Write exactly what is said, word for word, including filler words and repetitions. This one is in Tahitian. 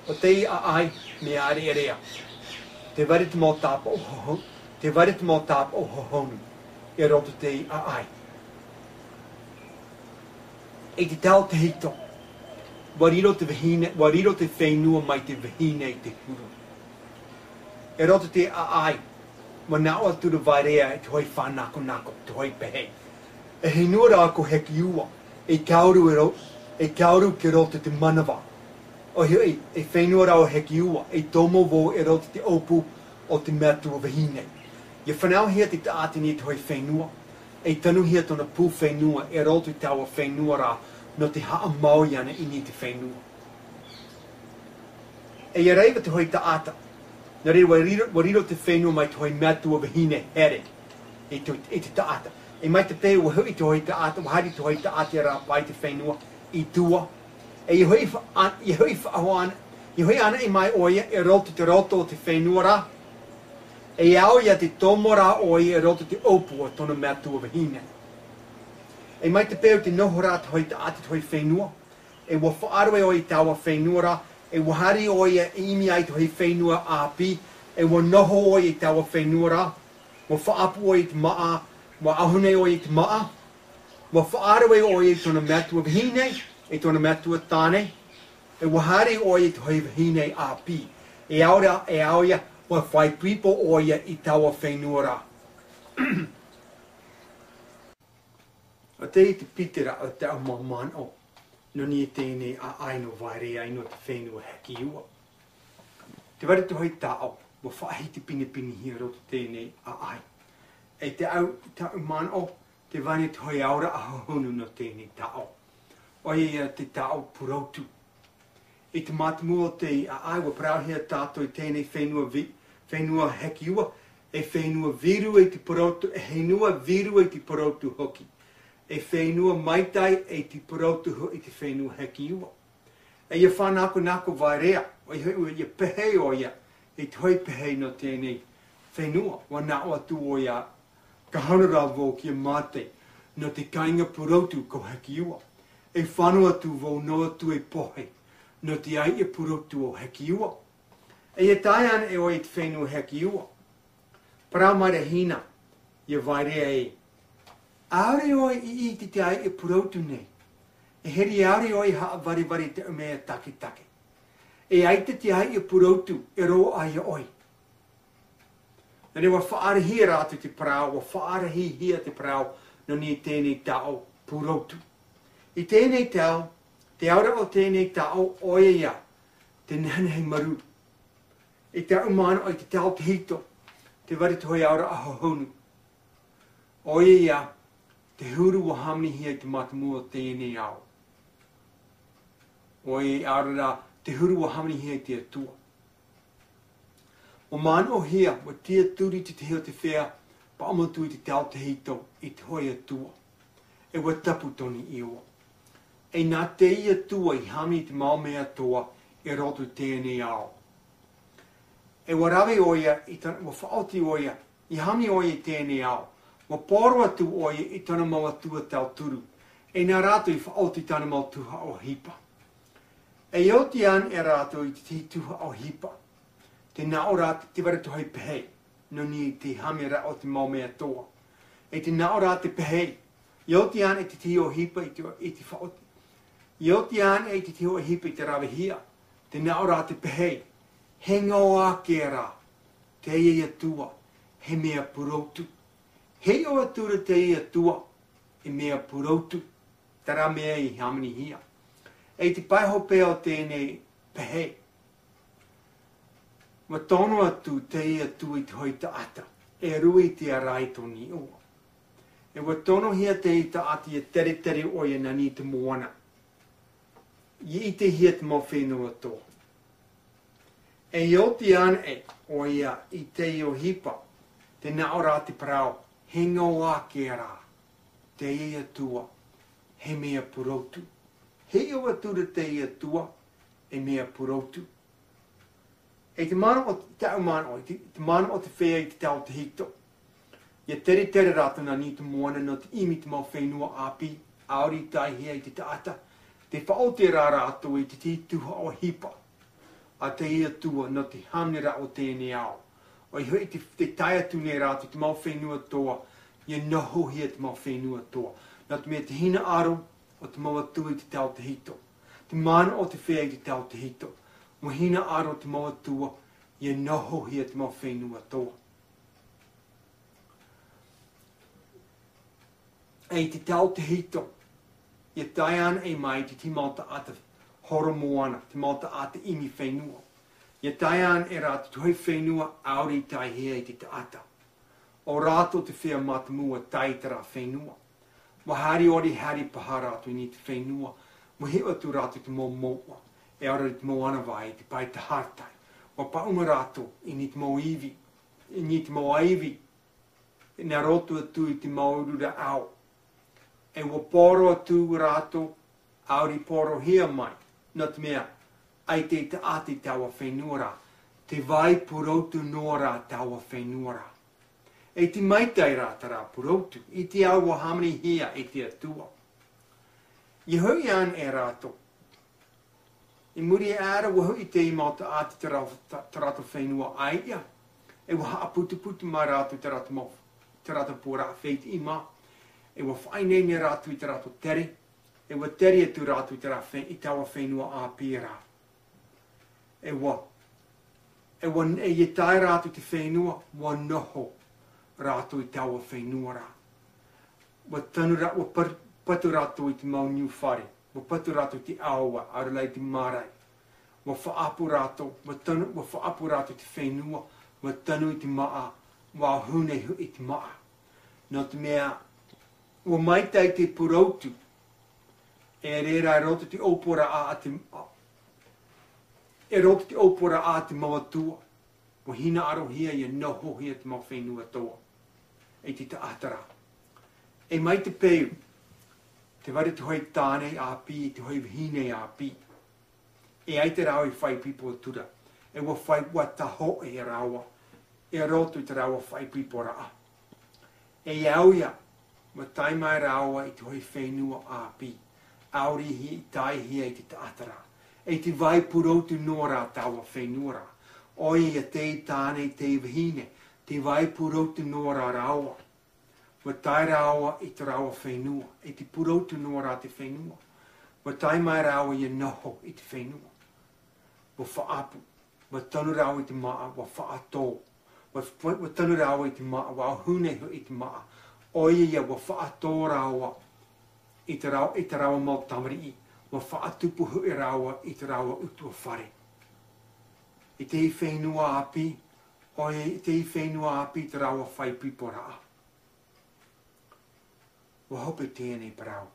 ʻO te ʻāʻai, mea ʻārearea. Te vare te mau tāpaʻo hohonu, te vare te mau tāpaʻo hohonu, i roto te ʻāʻai. I te tau tahito, ʻua riro te vahine, ʻua riro te fenua mai te vahine i te huru. I roto te ʻāʻai, ʻua naʻo atu ra Vaerea i te hōʻē fānakonako, te hōʻē pehe. E fenua rā ko Hekiua, e kauru e ro-, e kauru ki roto te manava. ʻOia hoʻi, e fenua rā ʻo Hekiua, e tomo vau i roto te ʻōpū o te metua vahine. ʻIa fānauhia te taʻata nei i te hōʻē fenua, e tanuhia tōna pū fenua i roto i taua fenua rā, nō te haʻamau iāna i niʻa i te fenua. E ʻia rave te hōʻē taʻata. Nō reira, ʻua riro, ʻua riro te fenua mai te hōʻē metua vahine here i te, i te taʻata. E mai te peu ʻua hoʻi te hōʻē taʻata, ʻua haere te hōʻē taʻata ʻia rāpae i te fenua i tua. E ʻia hoʻi fa-, a-, ʻia hoʻi faʻahou ana, ʻia hoʻi anaʻe mai ʻoia i roto i te roto o te fenua rā. E ao ia te tomo rā ʻoia i roto i te ʻōpū o tōna metua vahine. E mai te peu tē noho ra te hōʻē taʻata i te hōʻē fenua, e ʻua faʻaroʻo ʻoia i taua fenua rā, e ʻua haere ʻoia e ʻimi ai i te hōʻē fenua ʻāpī, e ʻua noho ʻoia i taua fenua rā, ʻua faʻaʻapu ʻoia i te māʻa, ʻua ʻahu nei ʻoia i te māʻa, ʻua faʻaroʻo ʻoia i tōna metua vahine, i tōna metua tāne, e ʻua haere ʻoia i te hōʻē vahine ʻāpī. E ao ra, e ao ia, ʻua faʻaipoipo ʻoia i taua fenua rā. ʻO teie te pītera o te mau manaʻo nō niʻa i teie ʻāʻai nō Vaerea nō te fenua Hekiua. Tē vai ra te hōʻē taʻo, ʻua faʻahiti pinepinehia i roto i teie ʻāʻai. E te au, te au manaʻo, tē vai ra te hōʻē aoraʻa hohonu nō teie taʻo. ʻOia ia te taʻo Purotu. I te mātāmua o te ʻāʻai, ʻua parauhia tātou i teie fenua vi-, fenua Hekiua, e fenua vīrua i te purotu, e fenua vīrua i te purotu hoki. E fenua maitaʻi i te purotu hoʻi te fenua Hekiua. E ʻia fānakonako Vaerea, ʻoia hoʻi, ʻia pehe ʻoia i te hōʻē pehe nō teie fenua, ʻua naʻo atu ʻoia, ka hana rā vau ʻia mate, nō te kāiga Purotu ko Hekiua. E fano atu vau noa atu e pohe, nō te aiʻa Purotu o Hekiua. E ʻia tae ana ʻoe i te fenua Hekiua. Parau mai ra Hina, ia Vaerea ē. ʻAore ʻoe i ʻite i te aiʻa Purotu nei. E here ʻaore ʻoe i haʻavarevare i te mea taketake. E ʻaita te aiʻa Purotu e roaʻa ia ʻoe. Nō reira ʻua faʻaarahia rātou te parau, ʻua faʻaarahihia te parau, nō niʻa i teie taʻo Purotu. I teie taʻo, te aoraʻa o teie taʻo, ʻoia ia, te nehenehe marū. I te au manaʻo i te tau tahito, tē vai ra te hōʻē aoraʻa hohonu. ʻOia ia, te huru ʻua hāmanihia i te mātāmua o teie ao. ʻOia ia, ʻaore rā, te huru ʻua hāmanihia i te Atua. ʻUa manaʻohia, ʻua tiʻaturi te tahi o te feiā, paʻuma atu i te tau tahito, i te hōʻē atua. E ʻua tapu tōna iʻoa. E nā te Atua i hāmani i te mau mea atoʻa, i roto i teie ao. E ʻua rave ʻoia, i tana, ʻua faʻaoti ʻoia, i hāmani ʻoia i teie ao. ʻUa poro atu ʻoia i tana mau atua tauturu. E nā rātou i faʻaoti i tana mau tuhaʻa ʻohipa. E oti ana e rātou i te tahi tuhaʻa ʻohipa. Tē naʻo rā te, tē vai ra te hōʻē pehe, nō niʻa i te hāmaniraʻa o te mau mea atoʻa. E tē naʻo rā te pehe, i oti ana i te tahi ʻohipa i te, i te faʻaoti. I oti ana i te tahi ʻohipa i te ravehia, tē naʻo rā te pehe, hingoa ake rā, teie Atua, he mea Purotu. Hiʻo atu ra teie Atua, e mea Purotu. Terā mea i hāmanihia. E te pae hopeʻa o teie pehe. ʻUa tono atu teie Atua i te hōʻē taʻata, e rua i te ara i tōna iʻoa. E ʻua tonohia teie taʻata ʻia teretere ʻoia nā niʻa i te moana. ʻIa ʻitehia te mau fenua atoʻa. E oti ana ʻoia i teie ʻohipa, tē naʻo rā te parau, hingoa ake rā, teie Atua, he mea Purotu. Hiʻo atu ra teie Atua, e mea Purotu. E te manaʻo, te au manaʻo, te, te manaʻo o te feiā i te tau tahito. ʻIa teretere rātou nā niʻa i te moana nō te ʻimi i te mau fenua ʻāpī, ʻaore i taehia e te taʻata, tē faʻaoti ra rātou i te tahi tuhaʻa ʻohipa. a te Atua nō te hāmaniraʻa o teie nei ao. ʻOia hoʻi te, te tae atu nei rātou te mau fenua toa, ʻia nohohia te mau fenua toa. Nō te mea te hinaʻaro o te mau atua i te taotahito. Te manaʻo o te feiā i te taotahito. ʻUa hinaʻaro te mau atua, ʻia nohohia te mau fenua toa. E i te taotahito, ʻia tae anaʻe mai te, te mau taʻata horo moana, te mau taʻata ʻimi fenua. ʻIa tae anaʻe rātou i te hōʻē fenua ʻaore i taehia e te taʻata. ʻO rātou te feiā mātāmua tae i terā fenua. ʻUa haere ʻore, haere paha rātou i niʻa i te fenua, ʻua hiʻo atu rātou i te mau mouʻa, e ʻaore rā te mau ʻānāvai, te pae taharatai. ʻUa paʻuma rātou i niʻa i te mau ivi, i niʻa i te mau ivi, nā roto atu i te mau uru rāʻau. E ʻua poro atu rātou, ʻaore i porohia mai, nō te mea, ʻaita e taʻata i taua fenua ra, tē vai pūroutu noa ra taua fenua ra. E te maitaʻi ra terā pūroutu, i te ao ʻua hāmanihia e te Atua. ʻIa hoʻi anaʻe rātou. I muri aʻe ra, ʻua hoʻi te mau taʻata i te rā-, ta-, terā fenua ʻāiʻa, e ʻua haʻaputuputu mai rātou i terā mau, terā pū ra fētiʻi mā, e ʻua faʻaineine rātou i terā tere, e ʻua tere atu rātou i terā fe-, i taua fenua ʻāpī ra. E ʻua, e ʻua, e ʻia tae rātou i te fenua, ʻua noho rātou i taua fenua ra. ʻUa tanu rā-, ʻua par-, patu rātou i te mau niu fare, ʻua patu rātou i te ʻāua, ʻaore rā i te mārae. ʻUa faʻaʻapu rātou, ʻua tanu, ʻua faʻaʻapu rātou i te fenua, ʻua tanu i te māʻa, ʻua ʻōhune hoʻi i te māʻa. Nō te mea, ʻua maitaʻi te pūroutu, e reira i roto i te ʻōpuaraʻa a te, i roto i te ʻōpuaraʻa a te mau atua, ʻua hinaʻarohia ʻia nohohia te mau fenua toa, e te taʻata ra. E mai te peu, tē vai ra te hōʻē tāne ʻāpī, te hōʻē vahine ʻāpī. E ʻaita rāua i faʻaipoipo atu ra, e ʻua fai, ʻua tahoʻe rāua, i roto i te rāua faʻaipoiporaʻa. E au ia, ʻua tae mai rāua i te hōʻē fenua ʻāpī, ʻaore i taehia e te taʻata ra. E tē vai pūroutu noa ra taua fenua ra. ʻOia ia te tāne, te vahine, tē vai pūroutu noa ra rāua. ʻUa tae rāua i te rāua fenua, e tē pūroutu noa ra te fenua. ʻUa tae mai rāua ʻia noho i te fenua. ʻUa faʻaʻapu, ʻua tanu rāua i te māʻa, ʻua faʻatō. ʻUa, ʻua tanu rāua i te māʻa, ʻua ʻōhune hoʻi i te māʻa. ʻOia ia ʻua faʻatō rāua i te rāua, i te rāua mau tamariʻi, ʻua faʻatupu hoʻi rāua i te rāua ʻutuāfare. I te fenua ʻāpī, ʻoia, i te fenua ʻāpī te rāua faʻaipoiporaʻa. ʻUa hope teie nei parau.